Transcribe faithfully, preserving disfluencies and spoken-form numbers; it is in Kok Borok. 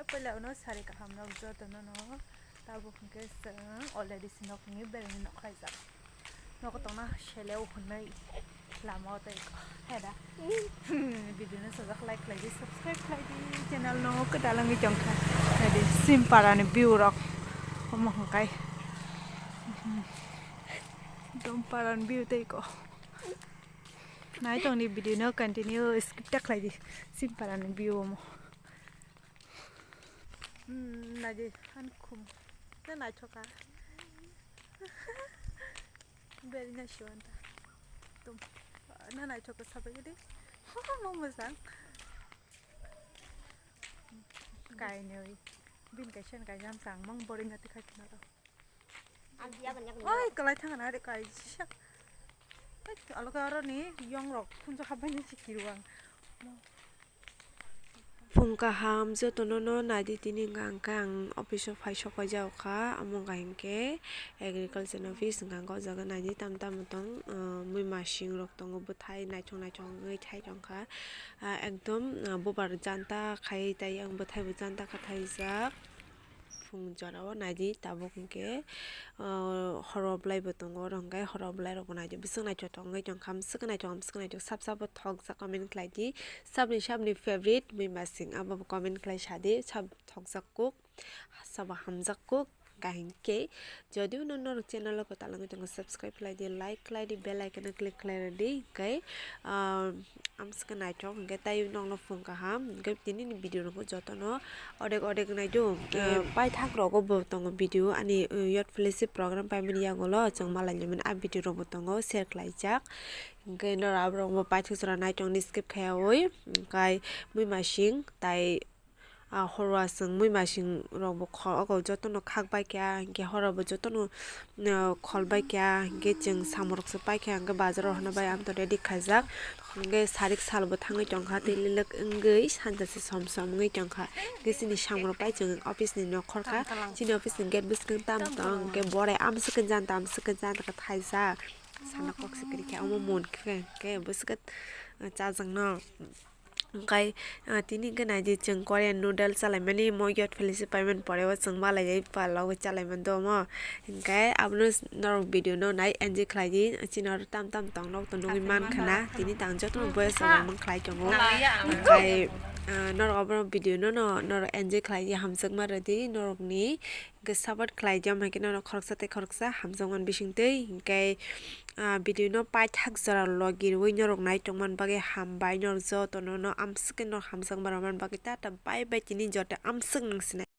Puila uno sari kaham rok joto no no. Tabuk hwnkhe chwng already se nok ni belai no khlaijak. Nogo tongna seleo hwnwi lama o tei ko. Heda. Video no sajak like khlai di, subscribe khlai di, channel no kwtal wngwi tongkha. Hedi Simpara ni view rok omo hwnkhe. Dompara ni view tei ko. Nai tong di video no continue skip ta khlai di. Simpara ni view omo. Hmm, naidi, ani khum. Na naithoka. Beri na siwanta. Tum. Na naithoka sabai di. Mo mosang. Kainwi. Bin kaisa kaisa samsang mang bori na tikha khna to. Oi, kalai thang na de kai sak. Aloka aro ni yong rok phunjo habai ni chikirwang. Phung kaham jotono no naidi tini hwnka hwnkhe ang office o phai sok pai jak kha, omo hwnka hinkhe agriculture office hwnka hwnkhe o jaga naidi tam tam tong, ah, mui masing rok tongo bwthai naithok naithok wngwi thai tongkha, ah, ekdom, ah, bubar janta khai tai ang bwthai bo janta kha thaijak. Phung jora o naidi tabuk hwnkhe, ah, horo bwlai bo tongo, oro hwnkhe horo bwlai rok bo naidi bwswk naithok wngwi tongkha, bwswk naithok bwswk naithok sap sap bo thokjak comment khlai di. Sabni sabni favorite mui masing abo bo comment khlai sa di, sab thokjak kuk, sabo hamjak kuk. Kaham khe jodi uno norok channel o kwtal wngwi tongo subscribe khlai di, like khlai di, bell icon o click khlai rw di, hwnkhe, ah, amswkhe naithok hwnkhe tei nokno phung kaham hwnkhe tini ni video rok jotono odek odek naidu. Ah, paithak rogo bo tongo video ani, uh, youth fellowship program paimani yagulo chwng malai limani a video rok bo tongo share khlaijak. Hwnkhe norok aborok bo paithak jora naitongdi skip khaiyaui, hwnkhe mui masing tai, ah, horwa chwng mui masing rok bo kho-, oko jotono khak bai kha, hwnkhe horo bo jotono, ah, khol bai kha, hwnkhe chwng samung rok se pai kha, hwnkhe bazar o hwnwi bai amtwi ready khaijak, hwnkhe sarik sal bo thangwi tongkha, tei lilok wngwi sanja se som som wngwi tongkha, hwnkhe chini samung rok pai chwng office ni nok khorkha, chini office ni gate bwswkang tam tong, hwnkhe borai amswkhe janta amswkhe janta khe thaijak. Sana kok se kwrwi khe omo mon khe, khe bwswk, ah, chajakno. Hwnkhe, ah, tini hwnkhe naidi chwng Korean noodle chalaimani mo youth fellowship paimani pore o chwng malai pal o chalaimani do omo. Hwnkhe abono norok video no nai enjoy khlai di, chini oro tam tam tong nok to nugwi mankha na, tini tang jotono boyes rok mang khlai tongo. Hwnkhe, ah, norok abono video no no norok enjoy khlai di, hamjakma rw di norokni. Hwnkhe support khlai di, omo hai khe nono khoroksa tei khoroksa hamjakmani bisingtwi. Hwnkhe, ah, video no paithak jora logi rwui norok nai tongmani bagwi hambai, norok jotono no amswk khe norok hamjakma rwmani bagwi tata bye bye, tini joto amswk nang sinai.